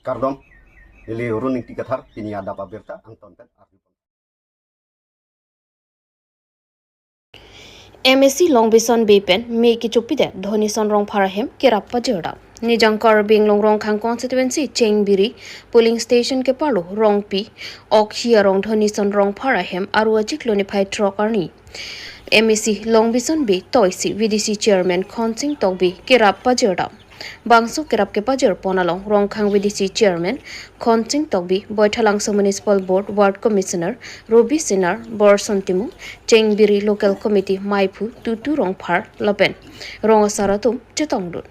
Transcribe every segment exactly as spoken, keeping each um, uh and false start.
Kardom, neli Run Ingti Kathar, pini adap abirta angton pen arju. M A C Long Bison Bey pen me kechopidet Dhonison Rongphar ahem kerap pajirdam. Nijang Karbi Anglong Rongkhang Constituency Chengbiri Polling Station keparlo Rongpi Okhi arong Dhonison Rongphar ahem Aru achiklo niphai throk arni M A C Long Bison Bey toisi V D C Chairman Khonsing Tokbi kerap pajirdam. Bangso kerap kepajir pon along Rongkhang V D C Chairman Khonsing Tokbi, Baithalangso Municipal Board Ward Commissioner Ruby Sinar, Borson Timung, Chengbiri Local Committee Maiphu Tutu Rongphar lapen rong asar atum chetongdun.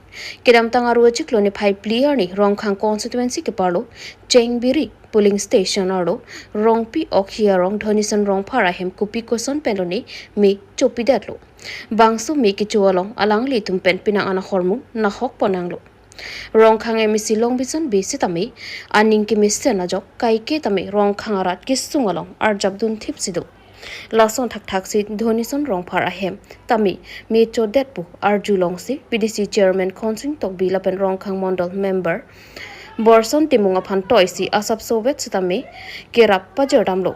Kedamtang Aru achiklo niphai phli arni Rongkhang Constituency keparlo Chengbiri Polling Station arlo Rongpi Okhi arong Dhonison Rongphar ahem kopi koson pen lone me chopidetlo. Bangso me kecho along alanglitum pen penang an ahormu nahok pon nanglo. Rongkhang M A C Long Bison Bey sitame aning kemesen ajok kaike tame Rongkhang arat kesung along arjapdun thipsi do. Lason thakthak si Dhonison Rongphar ahem tame me chodet pu arjulongsi V D C Chairman Khonsing Tokbi lapen Rongkhang Mondol Member Borson Timung aphan toisi asapso vet sitame kerap pajirdamlo.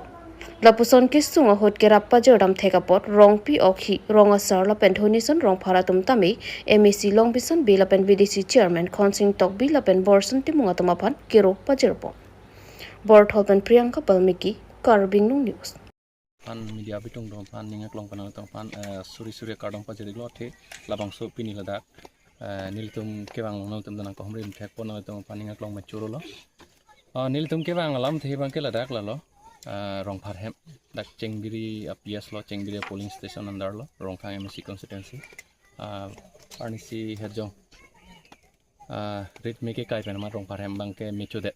Lapuson kesung ahut kerap pajirdam thek apot Rongpi Okhi, rong asar lapen Dhonison Rongphar atum tame M A C Long Bison Bey lapen V D C Chairman Khonsing Tokbi lapen Borson Timung atum aphan kero pajirpon. Borthol pen Priyanka Balmiki, Karbi Anglong News. Pan media bitung dong pan ninga klong panang tong pan, eh, suri suri kardom pajir iklo the labangso pini ladak, eh, nelitum kevang long nangtum danang kohom rim thek pon nangtum pan ninga klong mechuro lo. Ah, nelitum kevang alamthe abangke ladak lalo, ah, Rongphar hem, dak Chengbiri a P S lo, Chengbiri polling station under lo, Rongkhang M A C constituency. Ah, arnisi hejong, ah, rit me kekai pen amat Rongphar hem abangke me chodet.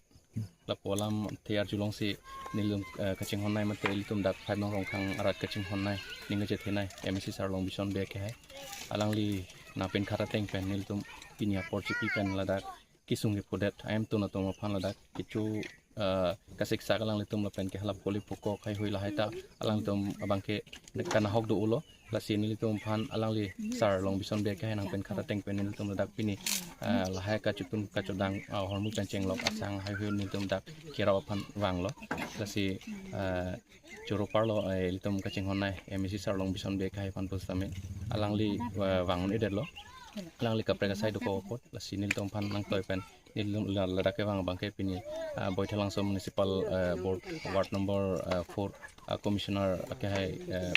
Lapu alamthe arjulongsi nelitum, eh, kachinghon nai mate ilitum dak phai nong Rongkhang arat kachinghon nai, ning kachethe nai, M A C sar Long Bison Bey ke hai. Alangli nangpen kharateng pen nelitum pini apor chipi pen ladak kesung kephodet ahem tun atum aphan ladak kecho, eh, kasiksak alanglitum lapen ke halap koli pukok haihui lahai ta alanglitum abangke kanahok do-o lo. Lasi nelitum aphan alangli sar Long Bison Bey ke hai nangpen kharateng pen nelitum ladak pini, eh, lahai kachitum kachodang, eh, hormu pen chenglok asang haihui nelitum dak kerap aphan vanglo. Lasi, eh, choro parlo, eh, ilitum kachinghon nai M A C sar Long Bison Bey ke hai aphan pusitame alangli, eh, vang-un-edetlo. Alangli kaprek asai dokok apot, lasi nelitum aphan nangtoi pen nelitum la-, ladak kevang abangke pini, ah, Baithalangso Municipal, eh, Board Ward number, eh, four, ah, Commissioner ke hai, eh,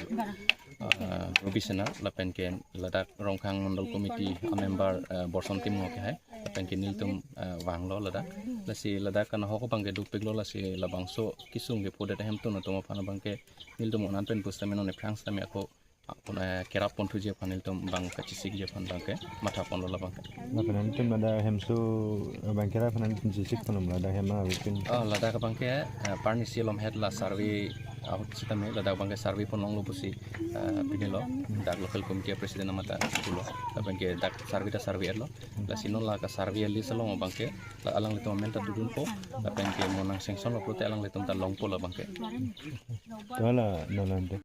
ah, Ruby Sinar lapen ke ladak Rongkhang Mondol Committee a member, eh, Borson Timung ke hai lapen ke nelitum, eh, vanglo ladak. Lasi ladak kanahok abangke dopiklo, lasi labangso kesung kephodet ahem tun atum aphan abangke nelitum un-an pen pusitame non ephrang sitame ako, ah, pun, eh, kerap ponthuji aphan nelitum bang kachisikji aphan abangke matha ponlo labangke. Lapen nelitum ladak hemso abangke lapen nelitum chisik ponlo ladak hem abikin. Oh, ladak abangke, eh, parnisi lomhet la survey ahut sitame ladak abangke survey pon longlo pusi, eh, pinilo dak local committee president amat ta pulo. Labangke dak survey ta survey-etlo. Lasi non la ka survey list along abangke la alanglitum amen ta dodunpo. Labangke mo nang sanction lo pulote alanglitum ta longpo labangke. Tala nalante.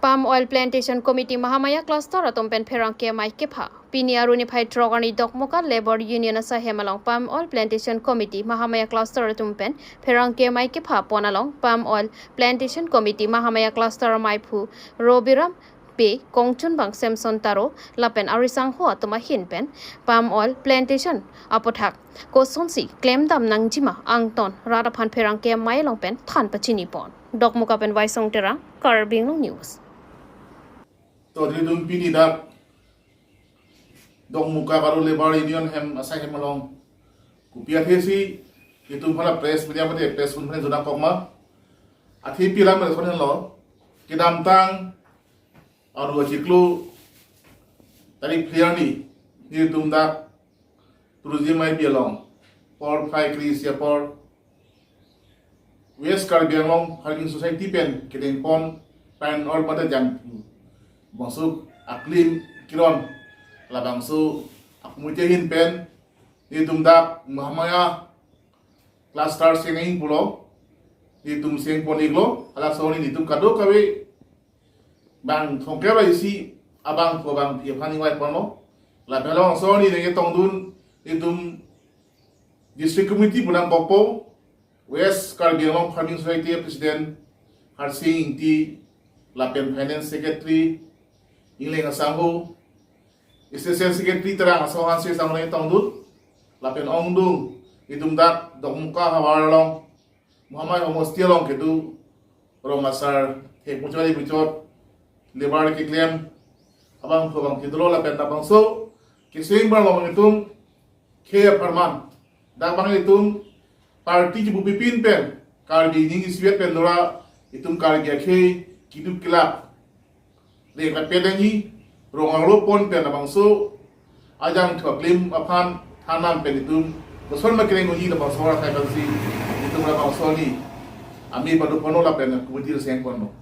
Palm Oil Plantation Committee Mahamaya Cluster atum pen pherangke amei kepha. Pini Aru niphai throk arni Dokmoka Labour Union asahem along Palm Oil Plantation Committee Mahamaya Cluster atum pen pherangke amei kepha pon along Palm Oil Plantation Committee Mahamaya Cluster amaiphu Robiram Bey, kongchunbang Samson Taro lapen arisangho atum ahin pen Palm Oil Plantation aputhak kosonsi klemdam nangjima angton rat aphan pherangke amei along pen than pachini pon. Dokmoka pen Waisong Terang, Karbi Anglong News. To nelitum pini dak Dokmoka Aru Labour Union hem asahem along kopi athe si itum hala press media mate press conference jodang kokma, athe pilam reson lo, kedamtang Aru achiklo tarik phli arni nelitum dak Tourism I P along, por phai kri isi apor, West Karbi Anglong Farming Society pen kedeng pon Palm Oil mate jang bangso aklim kiron labangso akmuche ahin pen nelitum dak Mahamaya Cluster seng-ing pulo, nelitum seng pon iklo, halaso arni nelitum kadokave bang thongkep ra isi abangphu abangphi aphan ingvai ponlo. Lapen labangso arni neke tongdun nelitum District Committee pu nangkokpo, West Karbi Anglong Farming Society President Harsing Ingti, lapen Finance Secretary Ingleng Asangho, Assistant Secretary Terang Asangho, Hanse Asangho nangtongdun, lapen ongdung itum dak Dokmoka havar along, Mohamai homosti along kedo rong asar, he puchori puchot, labour keklem abangphu abangphi dolo lapen labangso keseng bar along itum khei apharman dak bang itum party chebupipin pen Karbi ning isivet pen dora itum Karbi akhei keduk kelak, reng kapedengji, rong arlo pon pen labangso ajangthu aklim aphan thanam pen itum koson ma kereng unji labangso arai aphansi itum labangso ni ami padu pono lapen committee seng ponlo.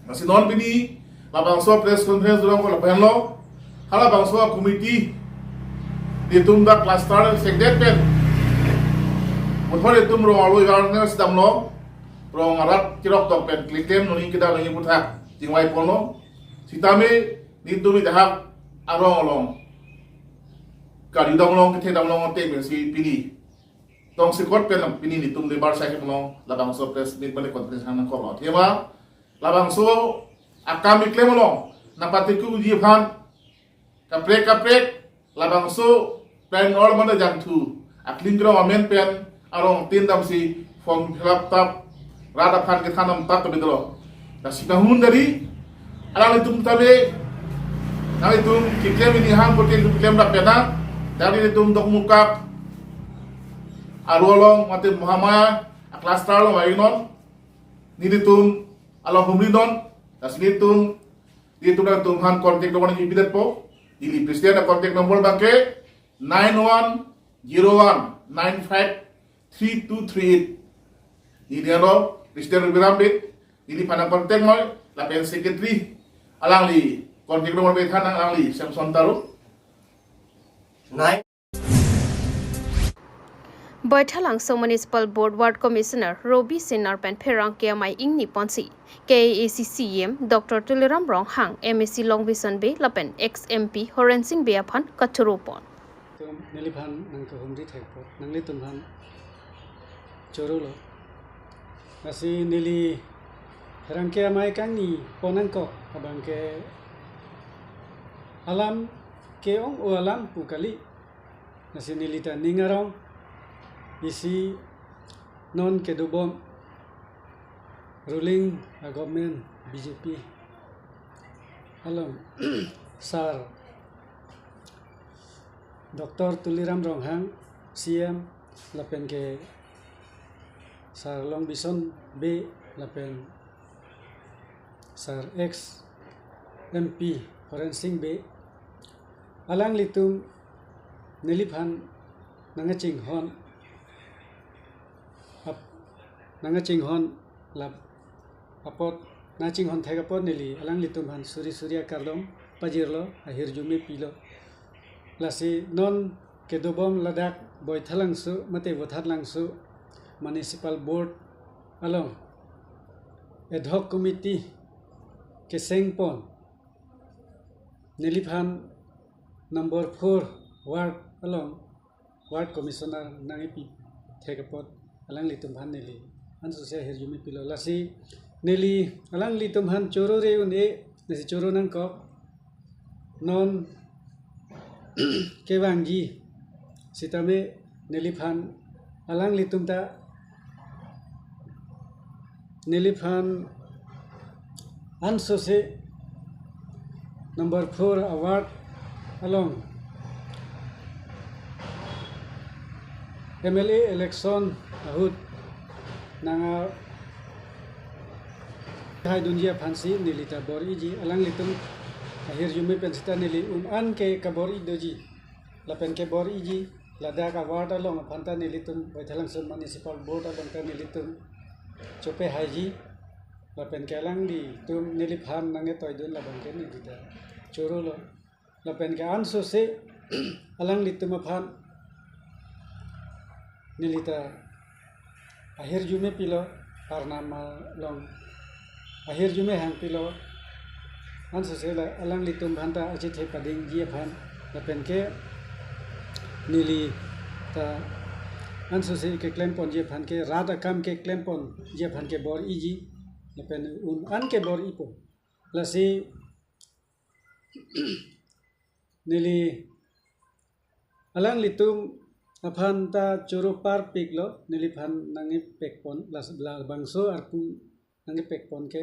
Lasi non pini labangso press conference dolo ko lapenlo, halabangso committee itum dak cluster sekdet pen, bothor itum rong arlo awareness damlo, rong arat cherok tok pen kliklem noni kedam noni puthak chingvai ponlo. Sitame nelitum idahak arong along, kali damlong kethe damlong ateng pensi pini tongsekot pen pini nelitum labour side along labangso press meet bale conference hang nangkoklo. Athema labangso akam keklem along nangpatikuji aphan kaprek kaprek labangso plan or mane jangthu aklim kerong amen pen arong tin damsi form fill up tap, rat aphan kethan dam tap kebi dolo. Lasi nahun dari alanglitum tabe, nanglitum keklem pini hang kote itum keklem dak pena, dari itum Dokmoka arlo along mate Mohamai a cluster along aingnon, nelitum along humri non, lasi nelitum, nelitum nangtumphan contact number nangkepi detpo, neli president a contact number abangke nine one zero one nine five three two three eight. Neli ano president Rubiram Bey, neliphan nang contact noi, lapen secretary alangli contact number bethan nang alangli Samson Taro. Nine. Baithalangso Municipal Board Ward Commissioner Robi Sinar pen pherangke amei ingni ponsi K A A C C E M Doctor Tuliram Ronghang, M A C Longbison Bey lapen ex M P Horensing Bey aphan kachoro pon. Tum neliphan nangkehumri thekpo, nanglitumphan chorolo. Lasi neli pherangke amei kangni pon nangkok abangke alam ke-ong-o alam pu kali. Lasi neli ta ning arong isi non kedobom ruling a government B J P along Sir Doctor Tuliram Ronghang C M lapen ke Sir Longbison Bey lapen Sir ex M P Horensing Bey, alanglitum neliphan nangkachinghon ap-, nangkachinghon lap apot, nangkachinghon thek apot neli alanglitumphan suri suri akardom pajirlo, ahirjume pilo. Lasi non kedobom ladak Baithalangso mate Vothatlangso Municipal Board along ad hoc committee keseng pon neliphan number four ward along ward commissioner nangkepi thek apot alanglitumphan neli ansose ahirjume pilo. Lasi neli alanglitumphan choro re un-e, lasi choro nangkok non kevangji sitame neliphan alanglitum ta neliphan ansose number four ward along M L A election ahut nang haidunji aphansi neli ta bor-iji, alanglitum ahirjume pen sita neli un-an ke kabor-i doji. Lapen kebor-iji ladak a ward along aphan ta nelitum Baithalangso Municipal Board along ta nelitum chopehaiji. Lapen ke alanglitum neliphan nangketoidun labang ke neli ta chorolo. Lapen ke ansose alanglitum aphan neli ta ahirjume pilo, arnam along ahirjume hang pilo. Ansose la alanglitum aphan ta achethe padingji aphan, lapen ke neli ta ansose keklemponji aphan ke, rat akam keklemponji aphan ke bor-iji, lapen un an ke bor-ipo. Lasi neli alanglitum aphan ta choro parpiklo, neliphan nangkepekpon, las-, labangso arpu nangkepekpon ke,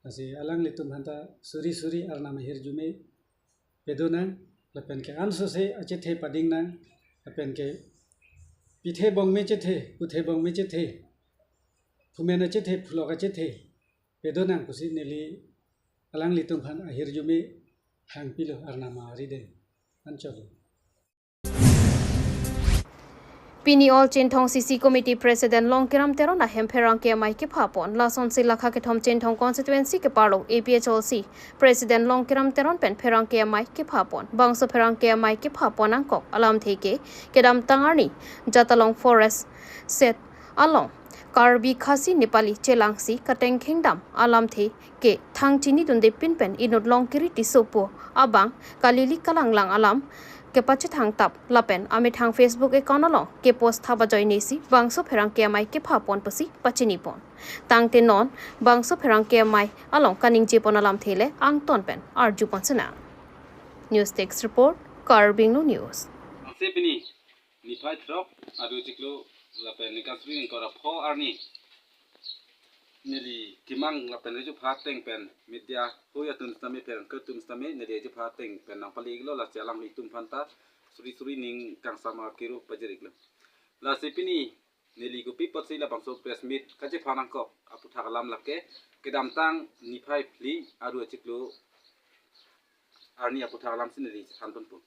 lasi alanglitum aphan ta suri suri Arnam ahirjume pedonang, lapen ke ansose achethe padingnang, lapen ke pithe bongme chethe, puthe bongme chethe, phumen achethe, phulok achethe pedonang pusi neli alanglitum aphan ahirjume hangpilo Arnam arideng. Anchot. Pini All Chinthong C C Committee President Longkiram Teron ahem pherangke amei kephapon. Lasonsi lakha kethom Chinthong constituency keparlo A P H L C President Longkiram Teron pen pherangke amei kephapon. Bangso pherangke amei kephapon angkok alamthe ke kedamtang arni Jatalong Forest Set along Karbi Khasi Nepali chelangsi katengkheng dam alamthe ke thang chinidunde pinpen inut Longkiri Tisso pu abang kalili kalanglang alam kepachethang tap lapen amethang Facebook account along kepost thap ajoinesi bangso pherangke amei kephapon pusi pachinipon. Tangte non bangso pherangke amei along kaningjepon alamthe le angton pen arjupon sena. News Desk Report, Karbi Anglong News. Angse pini niphai throk, aru chiklo lapen ningkan suri ningkor apho arni neli kemang lapen rejupha ateng pen media hui atum sitame, pherangke atum sitame neli rejupha ateng pen nangpale-iklo, lasi alanglitum aphan ta suri suri ning kangsam akero pajir-iklo. Lasi pini neli kopi apotsi labangso press meet kachephan angkok aputhak alam lake kedamtang niphai phli, aru chiklo arni aputhak alamsi neli chethanponpo.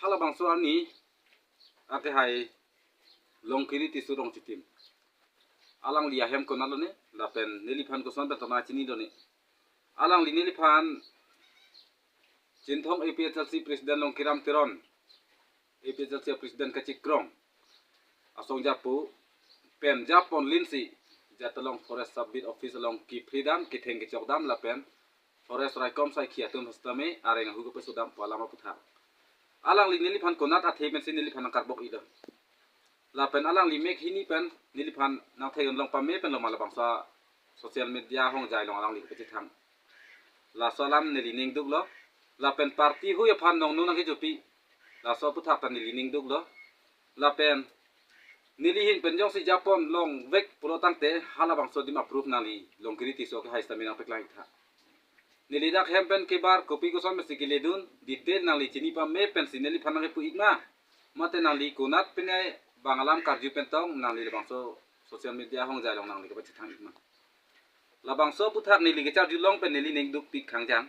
Halabangso arni akehai Longkiri Tisso rong chitim. Alangli ahem konat lone, lapen neliphan koson pen tona chinidunde. Alangli neliphan Chinthong A P H L C President Longkiram Teron, A P H L C President kachikrong asong japo pen japon linsi Jatalong Forest Sub Beat Office along kepri dam, ketheng kechok dam lapen forest raikom saikhi atum sitame areng ahu kepasodam pu alam aputhak. Alangli neliphan konat athe pensi neliphan nangkarbok-iklo. Lapen alangli mek hini pen neliphan nangthek-un long pame pen loma labangso social media ahongjai along alangli kepachethang. Laso alam neli ningduklo. Lapen party hui aphan nongno nangkejopi, laso aputhak ta neli ningduklo. Lapen neli ahin pen jongsi japon longvek pulo tangte halabangso adim approve nangli Longkiri Tisso akehai sitame nangpeklang-iktha. Neli dak hem pen kebar kopi koson pensi keledun, detail nangli chini pame pensi neliphan nangkepu-ikma, mate nangli konat penai bang alam karju pen tong nangli labangso social media ahongjai along nangli kepachethang-ikma. Labangso aputhak neli kecharjulong pen neli ningdukpik khangjang.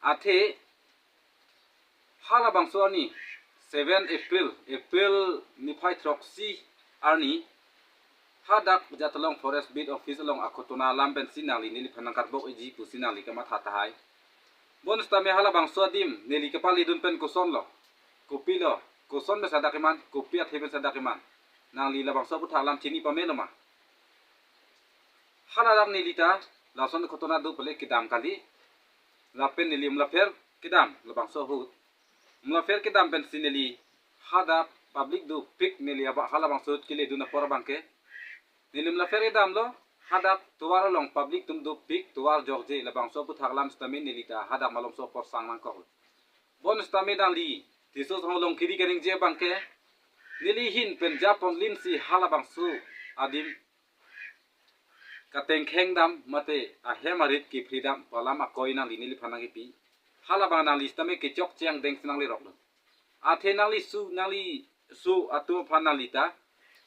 Athe halabangso arni seven April, April niphai throksi arni, hadak Jatalong Forest Beat Office along akotona alam pensi nangli neliphan nangkarbok-ikji pusi nangli kamatha tahai. Bonsitame halabangso adim neli kepaledun pen kosonlo, kopilo, koson pensi hadak keman, kopi athe pensi hadak keman, nangli labangso aputhak alam chini pame loma? Haladak neli ta lason kotona do pule kedam kali. Lapen neli umlapher kedam labangso ahut. Umlapher kedam pensi neli hadak public dopik, neli aba halabangso ahut keledun apor abangke. Neli umlapher kedamlo, hadak tovar along public atum dopik, tovar jokje, labangso aputhak alam sitame neli ta hadak malomso apor sang nangkok. Bonsitame nangli Tisso asong Longkiri kaningje abangke, neli ahin pen japon linsi halabangso adim katengkheng dam mate ahem arit kepri dam pu alam akoi nangli neliphan nangkepi. Halabang nangli sitame kechokche angdengsi nangleroklo. Athe nangli su, nangli su atum aphan nangli ta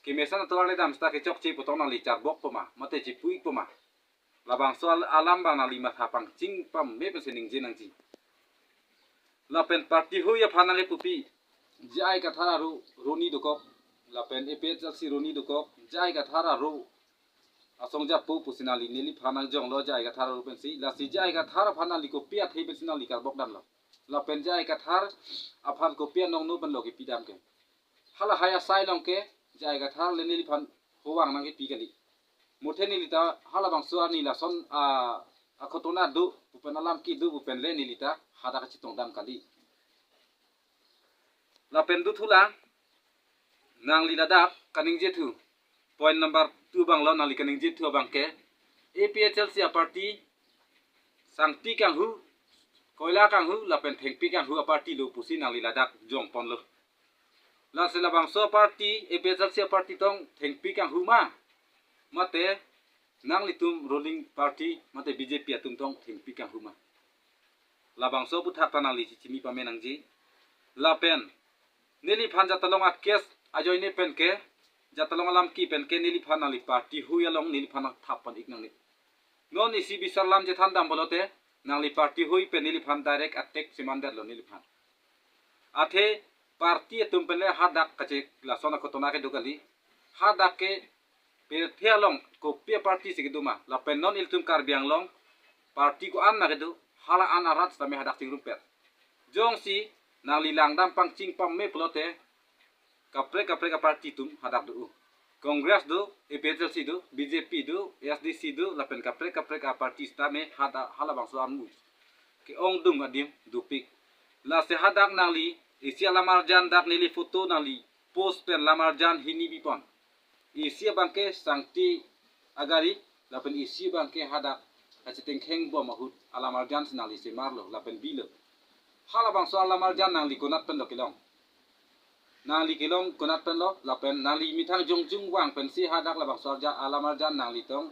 kemesen atovar ledam sita kechokche pu tong nangli charbokpo ma, mate chipu-ikpo ma? Labangso al-, alam abang nangli matha pangching pame pensi ningje nangji. Lapen party hui aphan nangkepupi, J I Kathar aru roni dokok, lapen A P H L C roni dokok, J I Kathar aru asong japo pusi nangli neliphan nangjonglo J I Kathar aru pensi, lasi J I Kathar aphan nangli kopi athe pensi nangli karbok damlo? Lapen J I Kathar aphan kopi anongno penlo kepi dam ke? Halahai asai along ke J I Kathar le neliphan hovang nangkepi kali. Muthe neli ta halabangso arni lason a, akotona do pu pen alam kedo pu pen le neli ta hadak kachetong dam kali. Lapen dothulang, Nangli ladak kaningje thu. Point number two abang lo, nangli kaningje thu abang ke A P H L C a-party sangti kanghu, koila kanghu, lapen thengpi kanghu a-party lo pusi nangli ladak jongpon lo. Lasi labangso a-party, A P H L C a-party tong thengpi kanghu ma? Mate nanglitum ruling party, mate B J P atum tong thengpi kanghu ma? Labangso aphuthak ta nangli chini pame nangji. Lapen neliphan Jatalong a-case ajoine pen ke, Jatalong alam ki pen ke neliphan nangli party hui along neliphan thap pan ik nangne. Non isi bisar lam chethan dam pulote, nangli party hui pen neliphan direct attack cheman detlo neliphan. Athe party atum pen le hadak kachek lason akotona kedo kali. Hadak ke pirthe along kopi a-party si kedo ma? Lapen non ilitum Karbi Anglong party ko-an ma kedo, hala an arat sitame hadak chingrumpet. Jongsi nangli langdam pangching pame pulote, kaprek kaprek a-party atum hadak do. Congress do, A P H L C do, B J P do, A S D C do, lapen kaprek kaprek a-party sitame hadak halabangso armu ke-ongdung adim dopik. Lasi hadak nangli isi alamarjan dak neli photo nangli post pen lamarjan hini bipon. Isi abang ke sangti agari, lapen isi abang ke hadak kachetengkheng bom ahut alamarjan si nangli semarlo lapen bilo. Halabangso alamarjan nangli konat pen lo kelong? Nangli kelong konat pen lo, lapen nangli methang jongjung vang pensi hadak labangso arja alamarjan nangli tong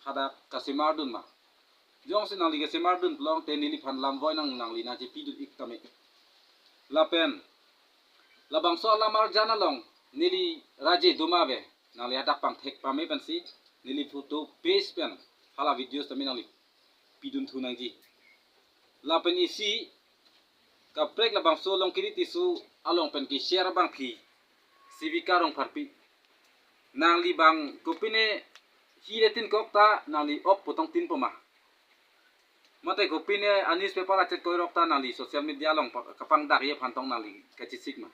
hadak kasemardun ma? Jongsi nangli kasemardun pulote neliphan lamvoi nang nangli nangchepidun ik tame. Lapen labangso alamarjan along neli raje do ma ave? Nangli hadak pangthek pame pensi neli photo page pen hala videos tame nangli pidun thu nangji. Lapen isi kaprek labangso Longkiri Tisso along pen ke-share abang phi Sivika Rongpharpi. Nangli bang kopine hi le tin kok ta nangli ok pu tong tin po ma? Mate kopine a-newspaper achek koirok ta nangli social media along pa-, kapangdakji aphan tong nangli kachesik ma?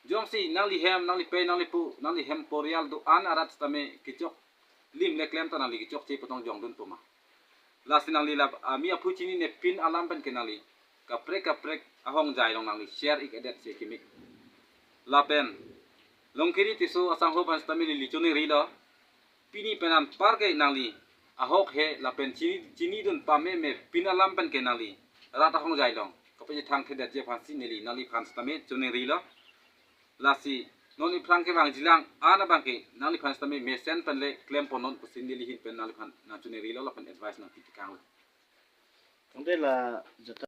Jongsi nangli hem, nangli pei, nangli pu, nangli hem porial do-an arat sitame kechok lim le klem ta nangli kechokche pu tong jongdun po ma? Lasi nangli la ami aphu chinine pin alam pen ke nangli kaprek kaprek ahongjai along nangli share ik adet si kimik. Lapen Longkiri Tisso asangho aphan sitame neli choningrilo. Pini pen anpar ke nangli ahok he lapen chini, chinidun pameme pin alam pen ke nangli rat ahongjai along kapachethang thedetji aphansi neli nangliphan sitame choningrilo. Lasi non iphrang kevangjilang an abang ke nangliphan sitame mesen pen le klem pon non pusi neli ahin pen nangliphan nangchoningrilo lapen advice nangpi tekanglo. Ante la jata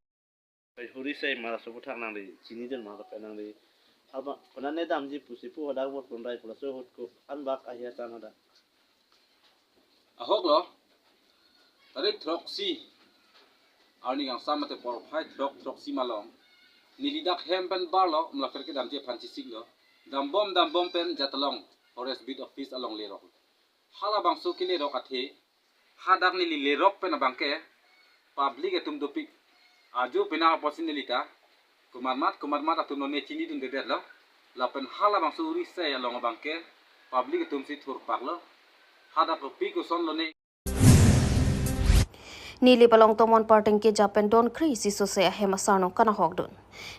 pai huri sai mara sobu thak nangli chinidun ma lapen nangli haba konan ne damji pusi pu hadak vote pon rai pula so ahut ko-an bak ahi asan hadak? Ahok lo, tarik throksi arni kangsam mate porphai throk, throksi malom neli dak hem pen barlo, mlaker kedamji aphan chesiklo. Dambom dambom pen Jatalong Forest Beat Office along lerok. Halabangso kelerok athe hadak neli lerok pen abang ke public atum dopik. Ajo penang apotsi neli ta komatmat komatmat atum lo ne chinidundedetlo. Lapen halabangso uri sai along abang ke public atum si thurpaklo. Hadak kopi koson lo ne. Nilip along tomon parting kejap pen don kre-isi sose ahem asarnung kanahokdun.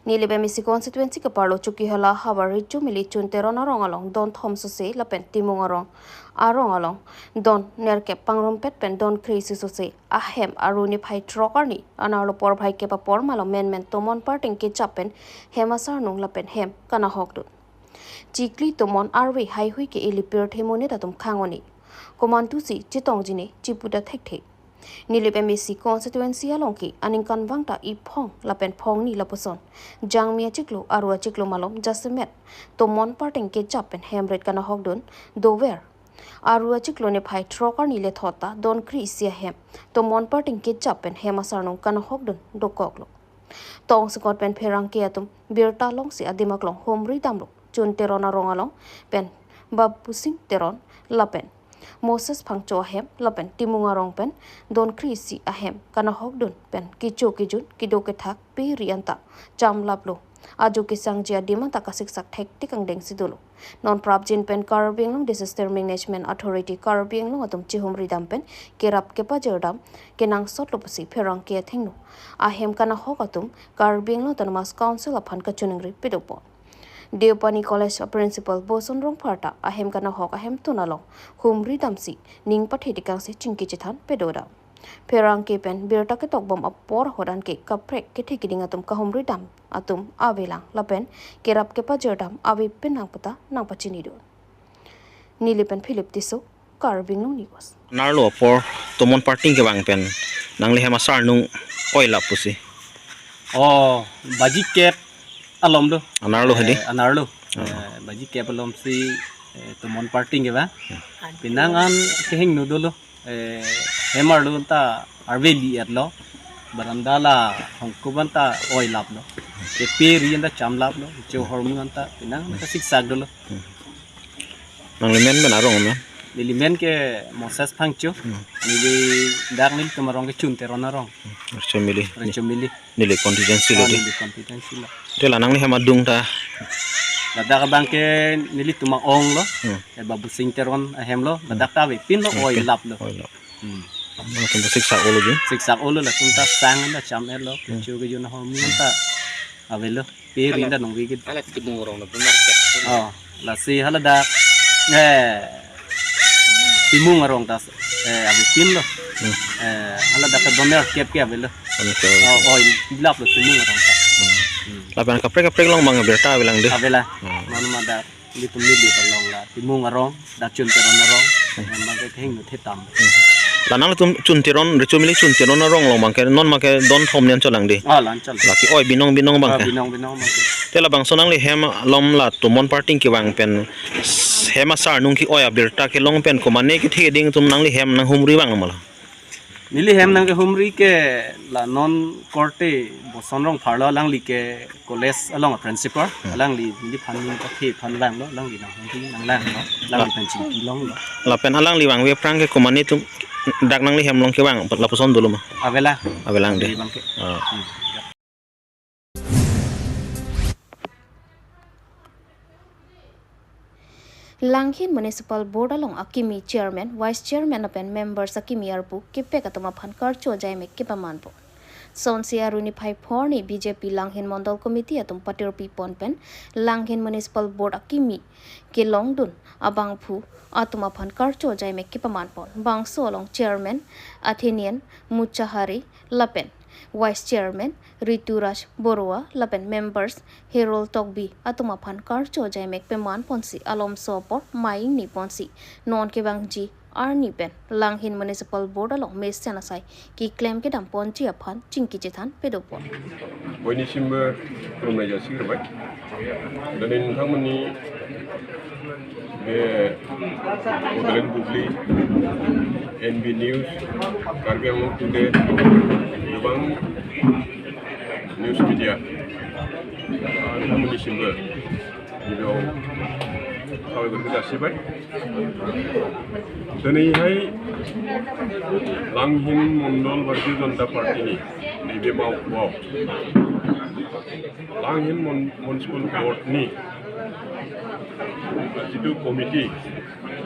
Nilip M A C constituency keparlo Chokihola havar Richo Mili Chun Teron arong along don thom sose lapen Timung arong arong along don nerkep pangrumpet pen don kre-isi sose ahem aru niphai throk arni anerlo porphai kep apor malom menmen tomon parting kejap pen hem asarnung lapen hem kanahokdun. Chikli tomon arve haihui ke ili pirthe monit atum khang-o-ni. Komantusi chetongji ne chiputa thekthe. Nilip M A C constituency along ke aningkanvang ta iphong lapen phongni lapuson jangmi achiklo aru achiklo malom jasemet tomon parting kejap pen hem ret kanahokdun dover. Aru achiklo niphai throk arni lethot ta don kre-isi ahem tomon parting kejap pen hem asarnung kanahokdun dokoklo. Tongsekot pen pherangke atum birta longsi adim aklong humri damlo Chun Teron arong along pen Babusing Teron lapen Moses Phangcho ahem lapen Timung arong pen don kre-isi ahem kanahokdun pen kecho kejun kedo kethak peri anta chamlaplo. Ajo kesangji adim anta kasiksak thektik angdengsi dolo. Non prapjin pen Karbi Anglong Disaster Management Authority Karbi Anglong atum chihumri dam pen kerap kepajir dam kenangsotlo pusi pherangke athengno ahem kanahok atum Karbi Anglong Autonomous Council aphan kachiningri pidopon. Deopani College a Principal Boson Rongphar ta ahem kanahok ahemtun along humri damsi ning pathe tekangsi chingki chethan pedo dam. Pherangke pen birta ketokbom apor ahut anke kaprek kethe keding atum kahumri dam atum avelang lapen kerap kepajor dam ave penang puta nangpachini do. Neli pen Philip Tisso, Karbi Anglong News. Anerlo apor tomon parting kevang pen nangli hem asar nung oi lap pusi. Oh, baji kep alom do. Anerlo hedi? Eh, anerlo. Oh. Eh, baji kep alom si, eh, tomon parting kevang. Hmm. Penang an kehingno dolo. Eh, hem arlo ta arve li-etlo. Baranda la hongkuban ta oi laplo. Kepe ri anta cham laplo. Cho hormu anta penang ta siksak dolo. Hmm. Nangli men pen arong men? Neli men ke Moses Phangcho. Hmm. Neli dak nelitum arong ke Chun Teron arong. Rechomili. Rechomili. Neli constituency lo. Ah, di. Neli constituency lo. Te la nangli hem adung ta? Ladak abang ke nelitum a-ong lo. Hmm. Eh, Babu Sing Teron ahem lo. Ladak ta avepin lo, hmm, oi, okay, laplo. Oi lap. Hmm. Latum ta siksak olo ji? Siksak olo, latum ta sang anta cham-etlo. Hmm. Kecho kejun ahormu anta avelo. Pe ri anta nong vigit. Hala Timung arong lo, benar kep. Oh, lasi haladak, eh, Timung arong ta, eh, avepin lo. Hmm. Eh, haladak ta doner kep ke avelo. Doner kep. Oh, avelo. Oh, oi laplo Timung arong ta. Hmm. Hmm. Lapen kaprek kaprek along abang birta avelang de? Avelang. Hmm. Manu madak. Nelitum neli along la Timung arong, dak Chun Teron arong, hmm, abang ke kehingno thetam. Hmm. La nangtum Chun Teron, Rechomili Chun Teron arong along abang ke, non abang ke don thom ni anchot lang de? Ah, la anchot. La ke-oi binong binong abang ke? Ah, binong binong abang ke. Te labangso nangli hem alom la tomon parting kevang pen, hem asar nung ke-oi abirta kelong pen komane kethe keding atum nangli hem nanghumri abang ma la? Neli hem nangkehumri ke la non korte Boson Rongphar lo, alangli ke college along a principal, hmm, alangli neliphan ning pathe aphan vanglo, alangli nanghumri nanglanglo, alangli, ah, pen chingki longlo. Lapen alangli vangve aphrang ke komane atum dak nangli hem along kevang lapuson dolo ma? Avelang. Avelang de. Abang ke. Ah. Hmm. Langhin Municipal Board along akimi chairman, vice chairman lapen members akimi arpu kepek atum aphan karcho jaimek kepamanpo. Sonsi Arni phai phorni B J P Langhin Mondol Committee atum patirpi pon pen Langhin Municipal Board akimi kelongdun abangphu atum aphan karcho jaimek kepamanpon. Bangso along chairman Athenian Muchahari lapen vice chairman Rituraj Borua lapen members Herol Tokbi atum aphan karcho jaimek pemanponsi alomso apor ma-ingni ponsi non kevangji arni pen Langhin Municipal Board along mesen asai keklem kedam ponji aphan chingki chethan pedopon. Boinisimbo khulumnei jasi kerbai. Doni nangthang mani be Bodoland Bubli, N B News, Karbi Anglong Today, gabang news media. Nangthang mani simbo. Video kawai berkita sibai. Doni hai Langhin Mondol Bharatiya Janata Party ni, ni be mau wow. Langhin Mon-, Municipal Board ni, jitu committee,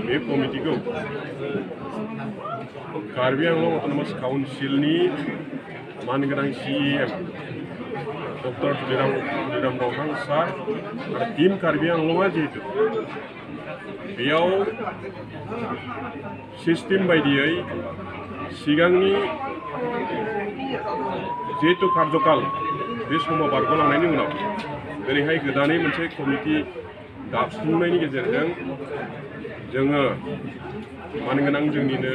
be committee ko Karbi Anglong Autonomous Council ni man genang C E M Doctor Tuliram, Tuliram Ronghang sir, ar team Karbi Anglong aja itu. Beliau system bai diai, sigang ni jitu karjokal, bis homa bargo lang nai ni unau. Dari hai gedani mense committee dap sunai ni kejer jang, jang, eh, man genang jang ni ne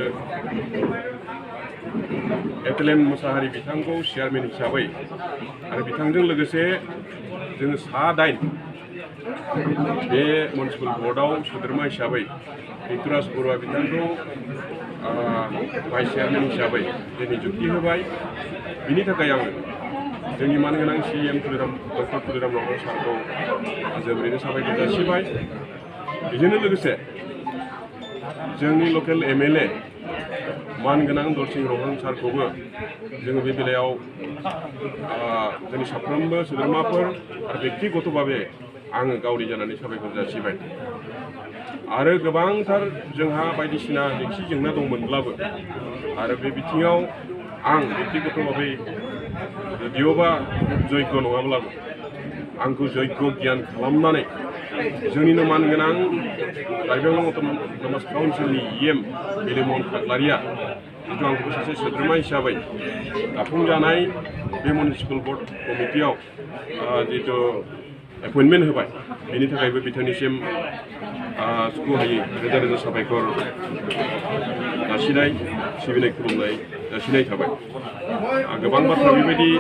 Etelen Musahari bithang ko chairman hisabai. Ar bithang jang logese jang sa dain. Be Municipal Board au sudrma hisabai. Rituraj Borua bithang ko, ah, vice chairman hisabai. Jeni jukti hisabai. Bini thakayang. Jeni man genang C E M Tuliram, Doctor Tuliram Ronghang sir ko. Ajabri ne sabai kita sibai. Ijeni logese. Jeni local M L A. Man genang Dorsing Ronghang sir ko bo. Jeng bibile au, ah, jeni saprambo sudrma apor, ar bekti goto babe, ang gauri janani sabai kurja sibai. Are gabang thar jengha bai di sina deksi jengna dong menlabo. Are be bithang au, ang bekti goto babe, radio ba joi gono amlabo. angku joiko gyan khalam nane, joni numan genang Karbi Anglong Autonomous Council ni E M Bilimon Khaklaria, itu angku sase sedrima hisabai, apung janai Bilimon Municipal Board Committee au, ah, jitu appointment habai, bini thakai bithani sem, ah, school hai reda reda sabai kor, nasinai, sibinai kurumnai, nasinai thabai. Ah, gabang bathra bibedi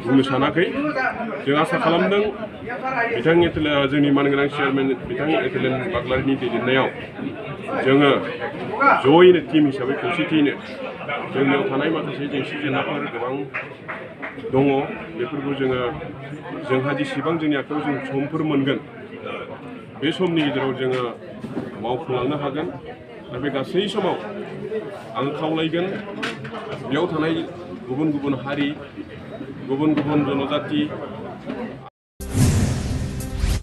bumi sana kai. Jeng asa khalam dang, bithang etele, jeng ni man genang chairman, bithang etele Baglari ni tijin nayau. Jeng, ah, join team hisabai kusiti ne. Jeng neo thanai mata se jeng si jeng nakar gabang dongo, bepur jeng, ah, jeng haji sibang jeng yakar jeng chompur mengen. Besom ni jero jeng, ah, mau pulang na hagan. Tapi kasih semua ang kau lagi kan, neo thanai gubun gubun hari, gubun gubun jonojati,